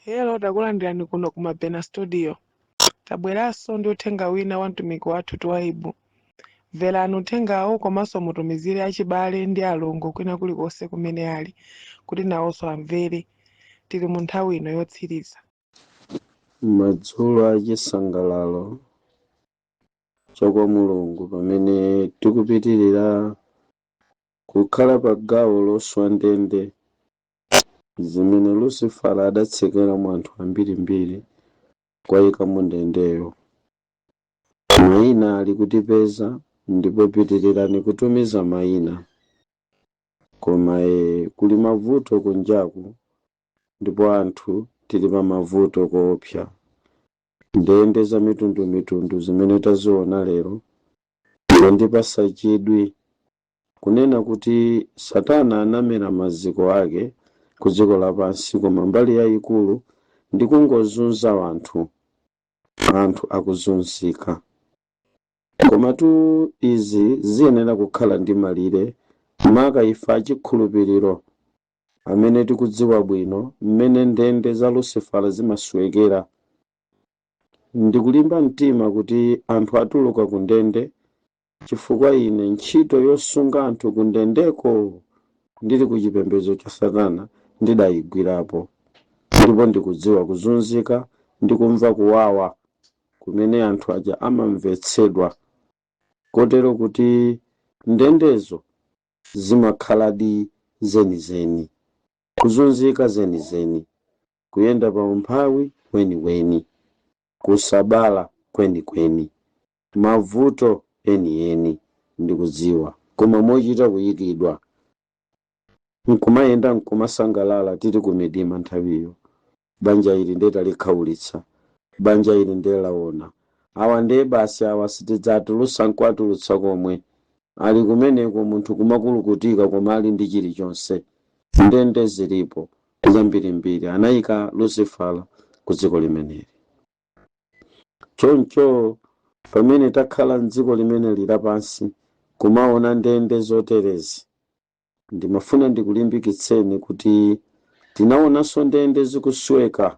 Hello, takulandirani kuno ku Mabena Studio. Tabweranso ndi uthenga wina wa mtumiki wathu Twaibu. Mverani uthengawo komanso mutumizire achibale ndi alongo kwina kulikonse kumene ali kuti nawonso amvere. Tili mu nthawi ino yotsiriza. Madzulo achisangalalo cha kwa Mulungu, pamene tikupitirira kukhala pa gawo loswa ndende zimene Lucifera adatsekeramo anthu ambirimbiri kwayika mu ndendeyo. Mayina ali kutipeza, ndipo pitirirani kutumiza mayina. Koma kuli mavuto kunjaku, ndipo anthu tili pa mavuto koopsa. Ndende za mitundumitundu zimene taziona lero zandipasa chidwi kunena kuti Satana anamera maziko ake ku dziko lapansi, koma mbali yayikulu ndi kungozunza anthu. Anthu akuzunzika, komatu izi ziyenera kukhala ndi malire, maka ife achikhulupiriro amene tikudziwa bwino mmene ndende za Lucifera zimaswekera. Ndikulimba mtima kuti anthu atuluka ku ndende, chifukwa ine ntchito yosunga anthu ku ndendeko ndili ku chipembedzo cha Satana ndidayigwirapo, ndipo ndikudziwa kuzunzika ndi kumva kuwawa kumene anthu aja amamvetsedwa, kotero kuti ndendezo zimakhaladi zenizeni, kuzunzika zenizeni, kuyenda pa umphawi weniweni, kusabala kwenikweni, mavuto enieni. Ndikudziwa, koma mochita kuyikidwa nkumayenda nkumasangalala tili ku midima nthawiyo. Banja ili ndiye talikhaulitsa, banja ili ndiye laona awa, ndiye basi, awa sitidzatulutsa nkuatulutsa komwe ali kumeneko. Munthu kumakulukutika koma ali ndi chilichonse. Ndende zilipo zambirimbiri anayika Lucifera ku dziko limeneli. Choncho pamene takhala mdziko limeneli lapansi kumaona ndende zoterezi, ndimafuna ndikulimbikitseni kuti tinaonanso ndende zikusweka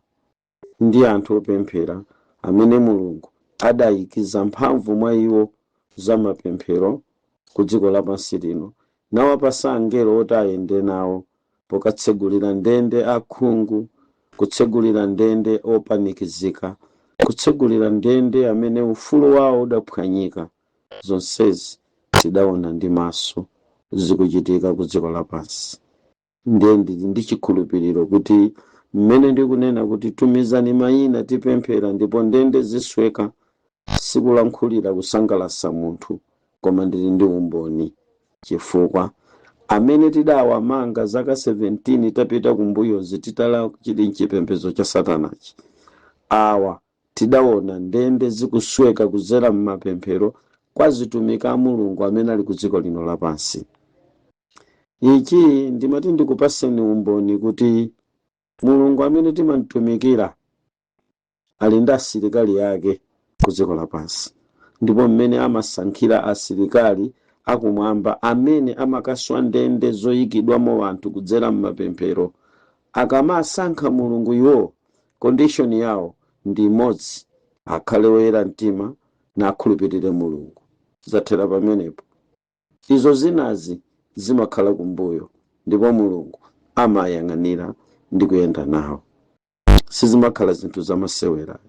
ndi anthu opemphera amene Mulungu adayikiza mphamvu mwa iwo za mapemphero ku dziko lapansi lino, nawapasa angelo oti ayende nawo pokatsegulira ndende akhungu, kutsegulira ndende opanikizika, kutsegulira ndende amene ufulu wawo udaphwanyika. Zonsezi tidaona ndi maso zikuchitika ku dziko lapansi. Ndiye ndili ndi chikhulupiriro kuti mmene ndikunena kuti tumizani mayina, tipemphera ndipo ndende zisweka, sikulankhulira kusangalatsa munthu, koma ndili ndi umboni, chifukwa amene tidawamanga zaka 17 tapita kumbuyozi, titala chili mchipembedzo cha Satanachi, awa tidaona ndende zikusweka kudzera m'mapemphero kwa zitumiki a Mulungu amene ali ku dziko lino lapansi. Ichi ndimati ndikupaseni umboni kuti Mulungu amene timamtumikira ali ndi asilikali ake ku dziko lapansi, ndipo mmene amasankhira asilikali akumwamba amene amakaswa ndende zoyikidwamo anthu kudzera m'mapemphero, akamasankha Mulungu iwo, condition yawo ndi imodzi: akhale woyera mtima nakhulupirire Mulungu. Zathera pamenepo. Izo zinazi zimakhala kumbuyo, ndipo Mulungu amayang'anira ndi kuyenda nawo. Sizimakhala zinthu zamasewera.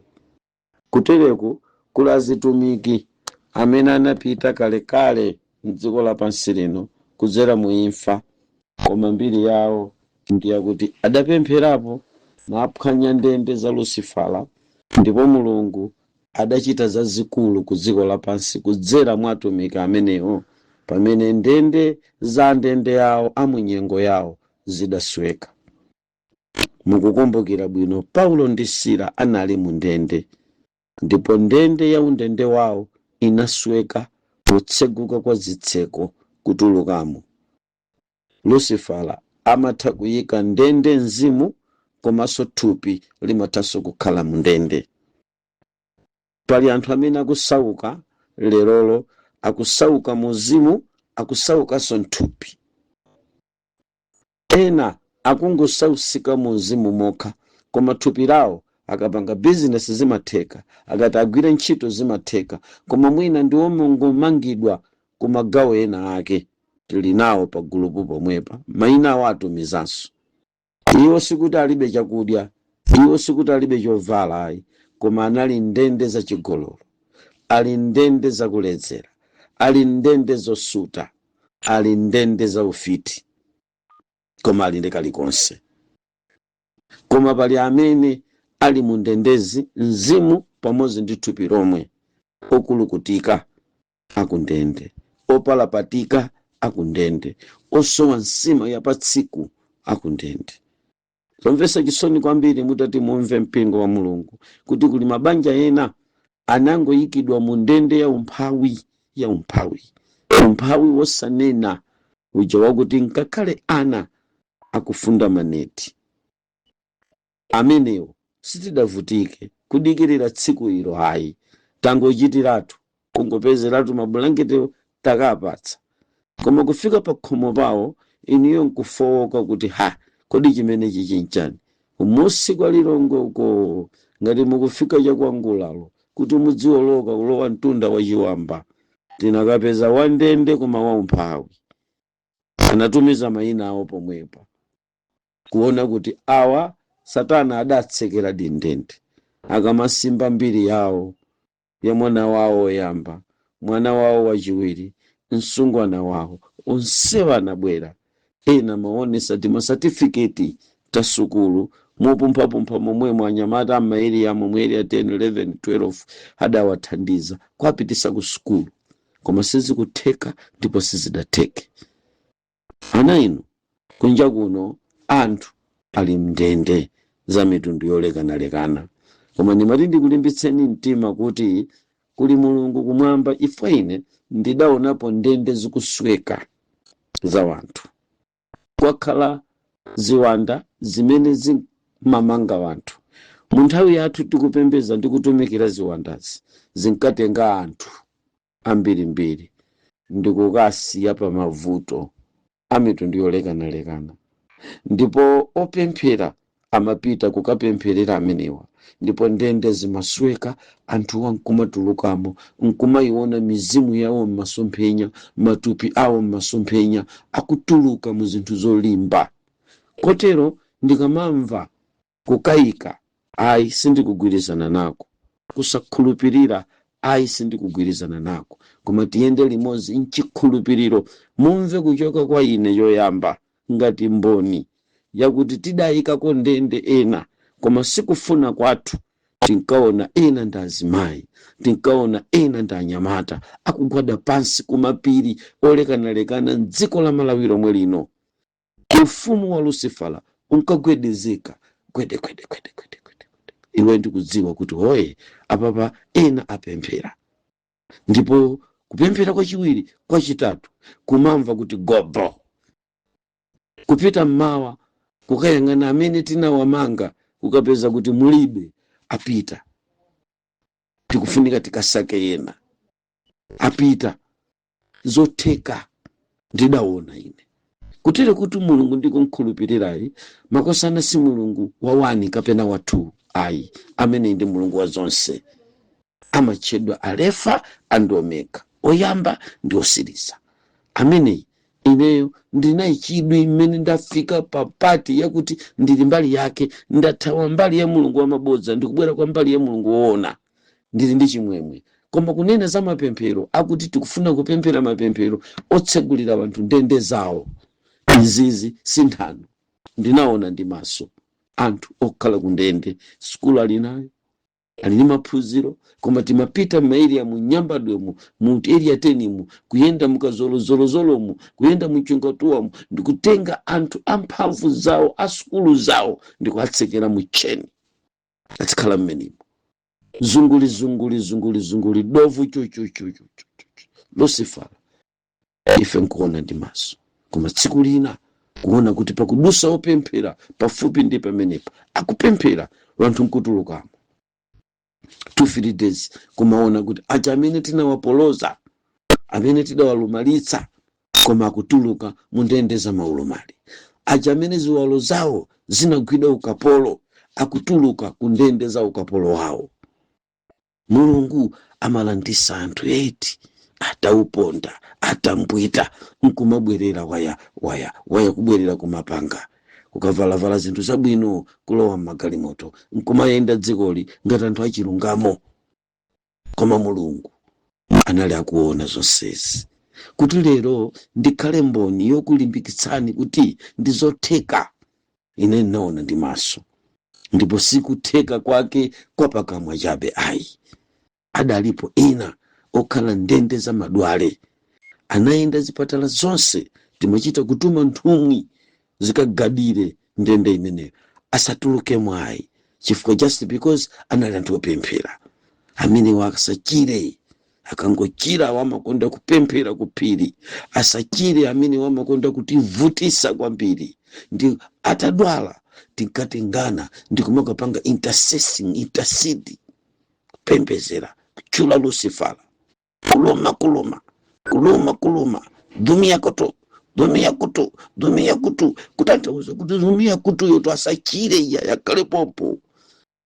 Kutereku kuli azitumiki amene anapita kalekale mdziko lapansi lino kudzera mu imfa, koma mbiri yawo ndiyakuti adapempherapo naphwanya ndende za Lucifera, ndipo Mulungu adachita zazikulu ku dziko lapansi kudzera mwa atumiki amenewo, pamene ndende za ndende yawo amunyengo yawo zidasweka. Mukukumbukira bwino, Paulo ndi Sila anali mu ndende, ndipo ndende ya undende wawo inasweka potseguka kwa zitseko kutulukamo. Lucifera amatha kuyika ndende mzimu, komanso thupi limathanso kukhala mu ndende. Pali anthu amene akusauka lerolo, akusauka muzimu, akusaukanso mthupi. Ena akungosausika mu mzimu mokha. Koma thupi lawo, akapanga bizinesi zimatheka, akati agwire ntchito zimatheka, koma mwina ndi omangomangidwa ku magawo ena ake. Tili nawo pa gulupu pomwepa, mayina awo atumizanso. Iwo sikuti alibe chakudya, iwo sikuti alibe chovala ayi, koma anali ndende zachigololo, ali ndende zakuledzera, ali ndende zosuta, ali ndende za ufiti, koma ali ndi kalikonse. Koma pali amene ali mu ndendezi, mzimu pamodzi ndi thupi lomwe, okulukutika akundende, opalapatika akundende, osowa nsima ya pa tsiku akundende. Zomvetsa chisoni kwambiri mutati mumve, mpingo wa Mulungu, kuti kuli mabanja ena anangoyikidwa mu ndende ya umphawi, ya umphawi, umphawi wosanena uja wakuti ngakhale ana akufunda maneti. Amenewo sitidavutike kudikirira tsiku ilo ayi, tangochitiratu, kungopezeratu mabulangetiwo takapatsa, koma kufika pa khomo pawo iniyo nkufowoka kuti, "Ha, kodi chimenechi chinchani?" Kumusi kwa Lilongwe uko, ngati mukufika chakwangulalo kuti mudziwoloka kulowa mtunda wa Chiwamba, tinakapeza wandende koma waumphawi. Anatumiza mayina awo pomwepo kuona kuti awa Satana adatsekera ndende. Akamasimba mbiri yawo ya mwana wawo woyamba, mwana wawo wachiwiri, msungwana wawo, onsewa anabwera, ena maonesa timasatifiketi ta sukulu mopumphapumpha momwemo. Anyamata amma area momwe, area 10, 11, 12, adawathandiza kuwapitisa ku sukulu, koma sizikutheka ndipo sizidatheke. Ana inu, kunja kuno anthu ali mndende za mitundu yolekanalekana, koma ndimati ndikulimbitseni mtima kuti kuli Mulungu kumwamba. Ifo ine ndidaonapo ndende zikusweka za wanthu. Kwakhala ziwanda zimene zimamanga wanthu. Mu nthawi yathu tikupembedza ndi kutumikira ziwandazi, zinkatenga anthu ambirimbiri ndikukasiya pa mavuto a mitundu yolekanalekana, ndipo opemphera amapita kukapempherera amenewa, ndipo ndende zimasweka, anthuwa nkumatulukamo, nkumayiona mizimu yawo m'masomphenya, matupi awo m'masomphenya, akutuluka mu zinthu zolimba. Kotero ndikamamva kukayika, ayi, sindikugwirizana nako. Kusakhulupirira, ayi, sindikugwirizana nako. Koma tiyende limodzi mchikhulupiriro. Mumve kuchoka kwa ine yoyamba ngati mboni yakuti tidayikako ndende ena, koma sikufuna kwathu. Tinkaona ena ndi azimayi, tinkaona ena ndi anyamata akugwada pansi kumapiri olekanalekana mdziko la Malawi lomwe lino. Ufumu wa Lucifera unkagwedezeka, gwede gwede gwede gwede gwede gwede. Iwe ndikudziwa kuti hoye, apapa ena apemphera, ndipo kupemphera kwachiwiri, kwachitatu, kumamva kuti gobo. Kupita mmawa kukayang'ana amene tinawamanga, kukapeza kuti mulibe, apita, tikufunika tikasake yena, apita. Zotheka, ndidaona ine. Kutere kuti Mulungu ndikumkhulupirirayi, makosana, si Mulungu wa 1 kapena wa 2 ayi. Amene ndi Mulungu wa zonse, amatchedwa Alefa and Omega, oyamba ndi osiriza. Ameneyi ineyo ndinayi chidwi mmene ndafika pa part yakuti ndili mbali yake. Ndathawa mbali ya mulungu wamabodza, ndikubwera kwa mbali ya Mulungu woona. Ndili ndi chimwemwe. Koma kunena za mapemphero akuti tikufuna kupemphera mapemphero otsegulira anthu ndende zawo, izizi si nthano. Ndinaona ndi maso anthu okhala ku ndende, sukulu ali nayo, ali ndi maphunziro, koma timapita m'ma area, mu Nyambadwemo, mu area 10 mu, kuyenda mukazolozolozolomu, kuyenda mchungatuwamu, ndikutenga anthu amphamvu zawo, a sukulu zawo, ndikuatsekera mu cheni, azikhala mmenemo, zunguli zunguli zunguli zunguli, dovu chuchuchuchu, Lucifer. Ife nkuona ndi maso. Koma tsiku lina kuona kuti pakudusa opemphera pafupi ndi pamenepa, akupemphera, wanthu nkutulukamo. 2 3 days kumaona kuti aja amene tinawapoloza, amene tidawalumalitsa, koma akutuluka mu ndende za maulumali. Aja amene ziwalo zawo zinagwidwa ukapolo, Akutuluka ku ndende za ukapolo wawo. Mulungu amalandisa anthu eti atauponda, atambwita, nkumabwerera waya waya waya, kubwerera kumapanga, kukavalavala zinthu zabwino, kulowa mmagalimoto, nkumayenda dzikoli ngati anthu achilungamo. Koma Mulungu anali akuona zonsezi, kuti lero ndikhale mboni yokulimbikitsani kuti ndizotheka. Ine ndinaona ndi maso, ndipo sikutheka kwake kwa pakamwa chabe ayi. Adalipo ena okhala ndende za madwale, anayenda zipatala zonse, timachita kutuma nthumwi zikagadire ndende imeneyo asatuluke mwayi, chifukwa just because anali anthu opemphera. Amene asachire, akangochira wamakonda kupemphera kuphiri. Asachire amene wamakonda kutivutisa kwambiri, ndi atadwala tinkatengana ndikumakapanga intercessing, intercede, kupembezera, kutchula Lucifera, kuluma kuluma kuluma kuluma, dhumia kutu, dhumia kutu, dhumia kutu, kutanthauza kuti dhumia kutuyo to asachire, iya yakhale popo,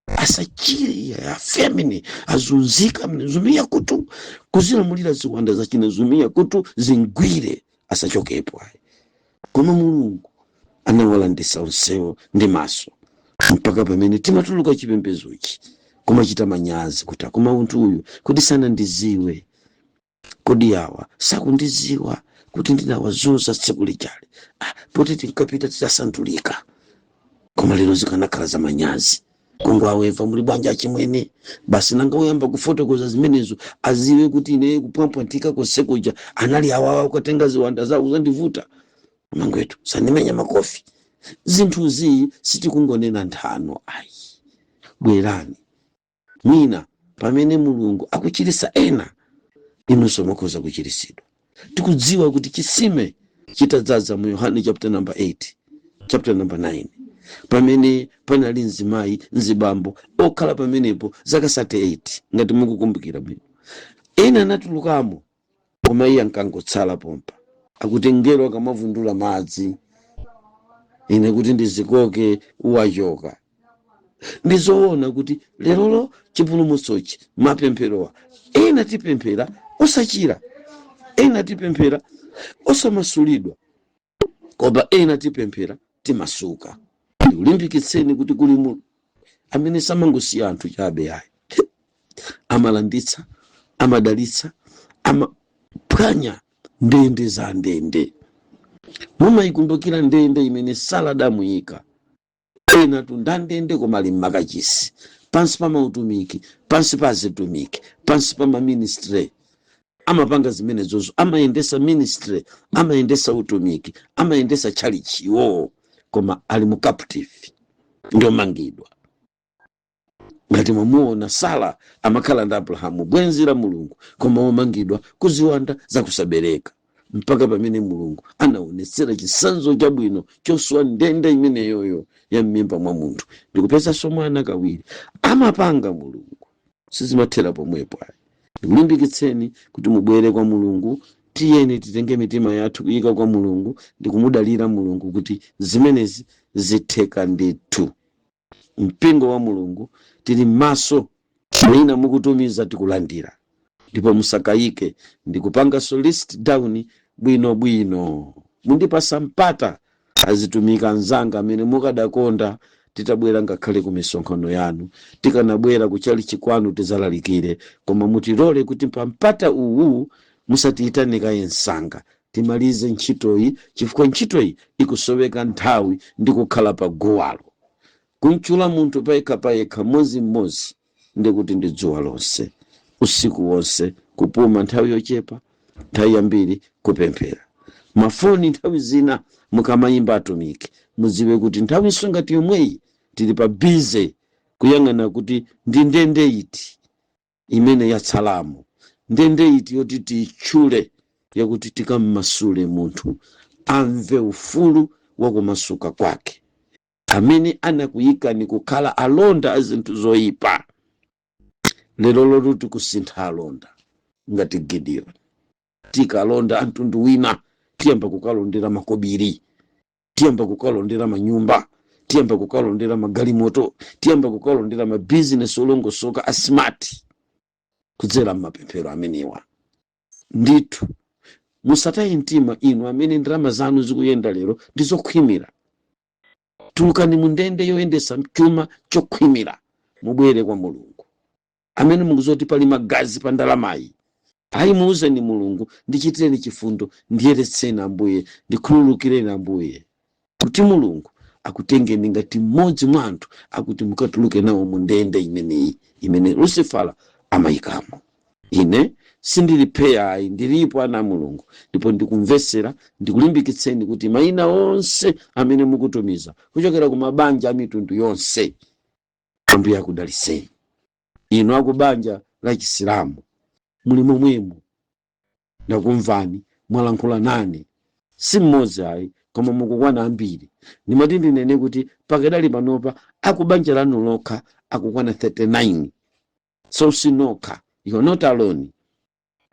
asachire iya, afemini azunzika mne zumia kutu, kuzilamulira ziwanda zachina zumia kutu zingwire, asachokepo ayi. Koma Mulungu anawalandisa onsewo ndi maso, mpaka pamene timatuluka chipembezochi kumachita manyazi kuti akoma munthu uyu kuti sanandiziwe, kodi awa sakundiziwa kuti ndinawazunza tsiku lijali? Ah, poti tinkapita titasandulika. Koma lero zikanakhala za manyazi kungwaweva, "Muli bwanji achimwene?" Basi, nanga uyamba kufotokoza zimenezo, aziwe kuti ine kupwampwantika konse kuja anali awawa ukatenga ziwanda zawo zandivuta mangwetu, sandimenya makofi. Zinthuzi sitikungonena nthano ayi. Bwerani mwina pamene Mulungu akuchirisa ena, inunso mukhoza kuchirisidwa. Tikudziwa kuti chisime chitadzaza mu Yohane chapter number 8, chapter number 9, pamene panali mzimayi, mzibambo okhala pamenepo zaka 38, ngati mukukumbukira bwino, ena anatulukamo koma iye ankangotsala pompa. Akuti ngelo akamavundula madzi, ine kuti ndizikoke, uwachoka. Ndizoona kuti lerolo chipulumutsochi, mapempherowa, ena tipemphera osachira, ena tipemphera osamasulidwa, koma ena tipemphera timasuka. Ndikulimbikitseni kuti kuli mu amene samangosiya anthu chabe ayi, amalanditsa, amadalitsa, amaphwanya ndende za ndende. Mumayikumbukira ndende imene Sara adamuyika? Ena tundandende, koma ali mmakachisi, pansi pa mautumiki, pansi pa azitumiki, pansi pa maministry, amapanga zimenezozo, amayendesa ministry, amayendesa utumiki, amayendesa tchalichi iwowo, koma ali mu captive, ndomangidwa. Ngati mwamuona Sara, amakhala ndi Abrahamu, bwenzi la Mulungu, koma womangidwa kuziwanda zakusabereka, mpaka pamene Mulungu anaonetsera chisanzo chabwino choswa ndende imeneyoyo ya m'mimba mwa munthu ndikupezanso mwana kawiri. Amapanga Mulungu, sizimathera pomwepo ayi. Ndikulimbikitseni kuti mubwere kwa Mulungu. Tiyeni titenge mitima yathu kuyika kwa Mulungu ndi kumudalira Mulungu kuti zimenezi zitheka ndithu. Mpingo wa Mulungu, tili m'maso. Mwina mukutumiza, tikulandira, ndipo musakayike, ndikupanganso list down bwinobwino. Mundipasa mpata, azitumika anzanga amene mukadakonda titabwera ngakhale ku misonkhano yanu, tikanabwera kuchalichi kwanu tizalalikire, koma mutilole kuti pa mpata uwu musatiyitane kaye msanga, timalize ntchitoyi, chifukwa ntchitoyi ikusoweka nthawi ndi kukhala pa guwalo. Kuntchula munthu payekha payekha, mmodzimmodzi, ndikuti ndi dzuwa lonse, usiku wonse, kupuma nthawi yochepa, nthawi yambiri kupemphera. Mafoni nthawi zina mukamayimba atumiki, mudziwe kuti nthawinso ngati yomweyi tili pa busy kuyang'ana kuti ndi ndende iti imene yatsalamo, ndende iti yoti tiyitchule, yakuti tikammasule munthu amve ufulu wakumasuka kwake. Amene anakuyikani kukhala alonda a zinthu zoyipa, lero lotu tikusintha alonda ngati Gideon. Tikalonda a mtundu wina, tiyamba kukalondera makobiri, tiyamba kukalondera manyumba, Tiyamba kukalondera magalimoto, tiyamba kukalondera mabizinesi olongosoka a smart kudzera m'mapemphero amenewa. Ndithu musataye mtima inu amene ndalama zanu zikuyenda lero ndi zokhwimira. Tulukani mu ndende yoyendesa chuma chokhwimira, mubwere kwa Mulungu. Amene mukuzoti pali magazi pa ndalamayi, ayi, muuzeni Mulungu, "Ndichitireni chifundo, ndiyeretseni Ambuye, ndikhululukireni Ambuye," kuti Mulungu akutengeni ngati mmodzi mwa anthu akuti mukatuluke nawo mu ndende imeneyi imene Lucifera amayikamo. Ine sindili pheya ayi, ndilipo, ana a Mulungu, ndipo ndikumvesera. Ndikulimbikitseni kuti mayina onse amene mukutumiza kuchokera ku mabanja a mitundu yonse, Ambuye akudaliseni. Inu akubanja la Chisilamu muli momwemo, ndakumvani, mwalankhula nane, si mmodzi ayi, koma mukukwana ambiri. Ndimati ndinene kuti pakadali panopa akubanja lanu lokha akukwana 39. So sinokha, you're not alone.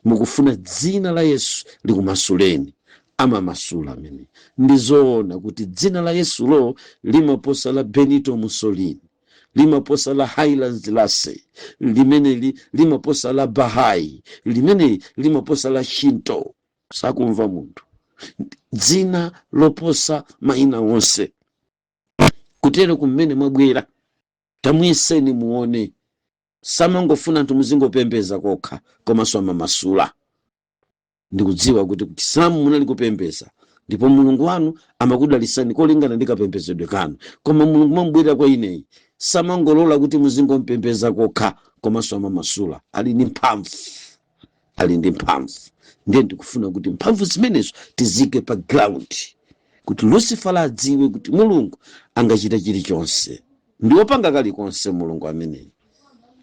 Mukufuna dzina la Yesu likumasuleni, amamasula amene. Ndizoona kuti dzina la Yesulo limaposa la Benito Mussolini, limaposa la Haile Selassie limeneli, limaposa la Bahai limeneli, limaposa la Shinto. Sakumva munthu. Dzina loposa mayina onse. Kutero kumene mwabwera, tamuyeseni muone. Samangofuna anthu muzingopembeza kokha, komanso amamasula. Ndikudziwa kuti kuchisilamu munali kupembeza ndipo Mulungu wanu amakudalisani kolingana ndi kapembezedwe kanu, koma Mulungu mwamubwerera kwa ineyi samangolola kuti muzingompembeza kokha, komanso amamasula. Ali ndi mphamvu, ali ndi mphamvu. Ndiye ndikufuna kuti mphamvu zimenezo tizike pa ground, kuti Lucifer adziwe kuti Mulungu angachita chilichonse. Ndiwopanga kalikonse Mulungu ameneyi.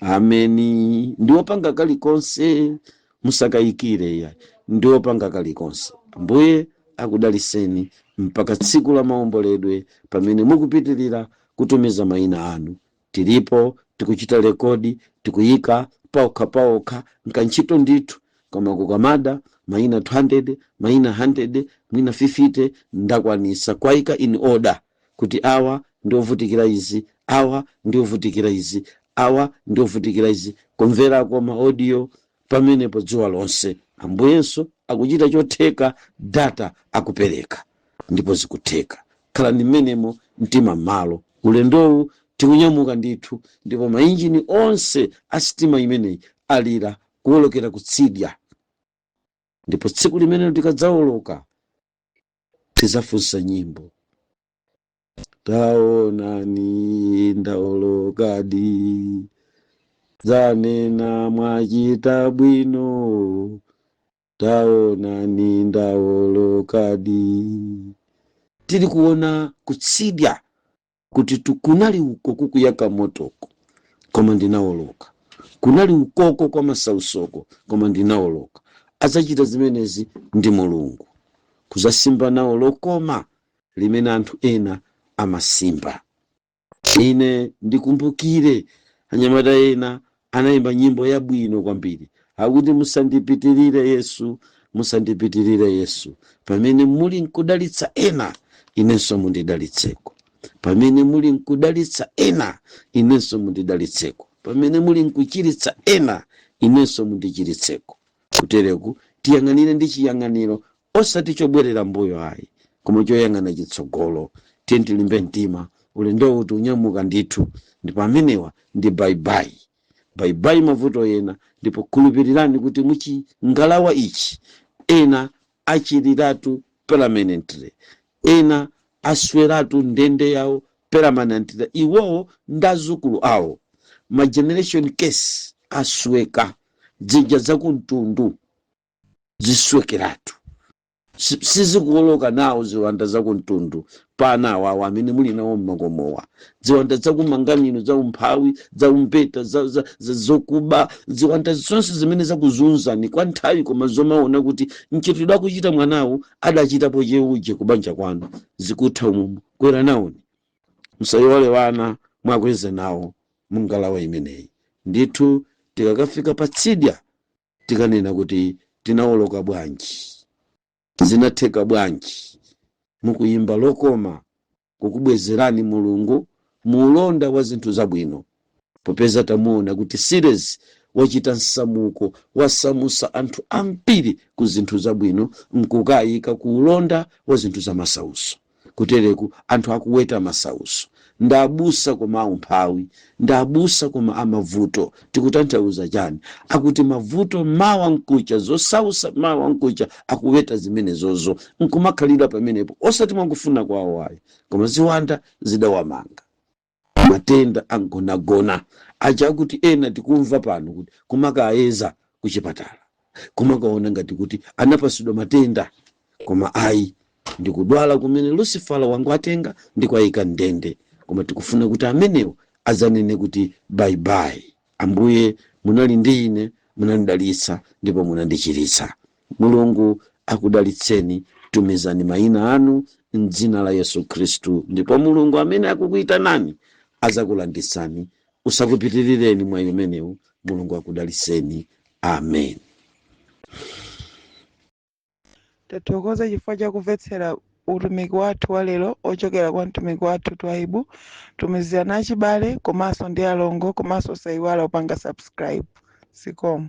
Ameni, ndiwopanga kalikonse, musakayikire ya, ndiwopanga kalikonse. Ambuye akudaliseni mpaka tsiku la maomboledwe. Pamene mukupitirira kutumiza mayina anu, tilipo tikuchita record, tikuyika paokha paokha nkantchito ndithu. Koma kukamada mayina 200, mayina 100, mwina 50, ndakwanisa kwayika in order kuti awa ndiovutikira izi, awa ndiovutikira izi, awa ndiovutikira izi. Kumverako ma audio pamenepo dzuwa lonse, Ambuyenso akuchita chotheka, data akupereka ndipo zikutheka. Khalani mmenemo, mtima m'malo. Ulendowu tikunyamuka ndithu, ndipo mainjini onse a sitima imeneyi alira kuwolokera kutsidya. Ndipo tsiku limene tikadzawoloka tidzafunsa nyimbo, "Taonani ndawolokadi," zanena, "Mwachita bwino, taonani ndawolokadi." Tili kuona kutsidya kuti kunali uko kukuyaka motoko, koma ndinawoloka. Kunali ukoko kwa masausoko, koma ndinawoloka. Adzachita zimenezi ndi Mulungu, kuzasimba nawo lokoma limene anthu ena amasimba. Ine ndikumbukire anyamata ena anayimba nyimbo yabwino kwambiri, akuti, "Musandipitirire Yesu, musandipitirire Yesu. Pamene muli nkudalitsa ena, inenso mundidalitseko. Pamene muli nkudalitsa ena, inenso mundidalitseko. Pamene muli nkuchiritsa ena, inenso mundichiritseko." Kutereku tiyang'anire ndi chiyang'aniro osati chobwerera mbuyo ayi, koma choyang'ana chitsogolo. Tiye tilimbe mtima, ulendowu tiunyamuka ndithu. Ndipo amenewa ndi bye bye, bye bye mavuto ena. Ndipo khulupirirani kuti muchingalawa ichi ena achiriratu permanently, ena asweratu ndende yawo permanently, iwowo ndi azukulu awo. Ma generation curse asweka, zija zakumtundu ziswekeratu. Sizikuwoloka nawo ziwanda zakumtundu pana awawa amene muli nawo mmakomowa, ziwanda zakumanganino, za umphawi, za umbeta, za zokuba, ziwanda zonse zimene zakuzunzani kwa nthawi, koma zomaona kuti mchitidwe akuchita mwanawo adachitapo cheuje kubanja kwanu, zikutha umumu. Kwera nawoni, musayiwale wana, mwakweze nawo mungalawa imeneyi. Ndithu tikakafika patsidya tikanena kuti tinawoloka bwanji, zinatheka bwanji, mukuyimba lokoma. Kukubwezerani Mulungu mu ulonda wa zinthu zabwino, popeza tamuona kuti Siresi wachita msamuko, wasamusa anthu ambiri ku zinthu zabwino nkukayika ku ulonda wa zinthu za masauso. Kutereku anthu akuweta masauso, ndi abusa koma aumphawi, ndi abusa koma amavuto. Tikutanthauza chani? Akuti mavuto mawa nkucha, zosausa mawa nkucha, akuweta zimenezozo nkumakhalira pamenepo, osati mwakufuna kwawo ayi, koma ziwanda zidawamanga. Matenda angonagona aja akuti ena tikumva pano kuti kumakayeza kuchipatala, kumakaona ngati kuti anapasidwa matenda, koma ayi, ndikudwala kumene Lusifala wangu atenga ndikuwayika ndende. Koma tikufuna kuti amenewo adzanene kuti, "Bye bye, Ambuye munali ndi ine, munandidalitsa ndipo munandichiritsa." Mulungu akudalitseni. Tumizani mayina anu mdzina la Yesu Khristu, ndipo Mulungu amene akukuyitanani azakulanditsani. Usakupitirireni mwayi umenewu. Mulungu akudalitseni. Amen. Tathokoza chifukwa chakumvetsera utumiki wathu wa lero ochokera kwa mtumiki wathu Twaibu. Tumizirani achibale komanso ndi alongo, komanso osayiwala kupanga subscribe. Zikomo.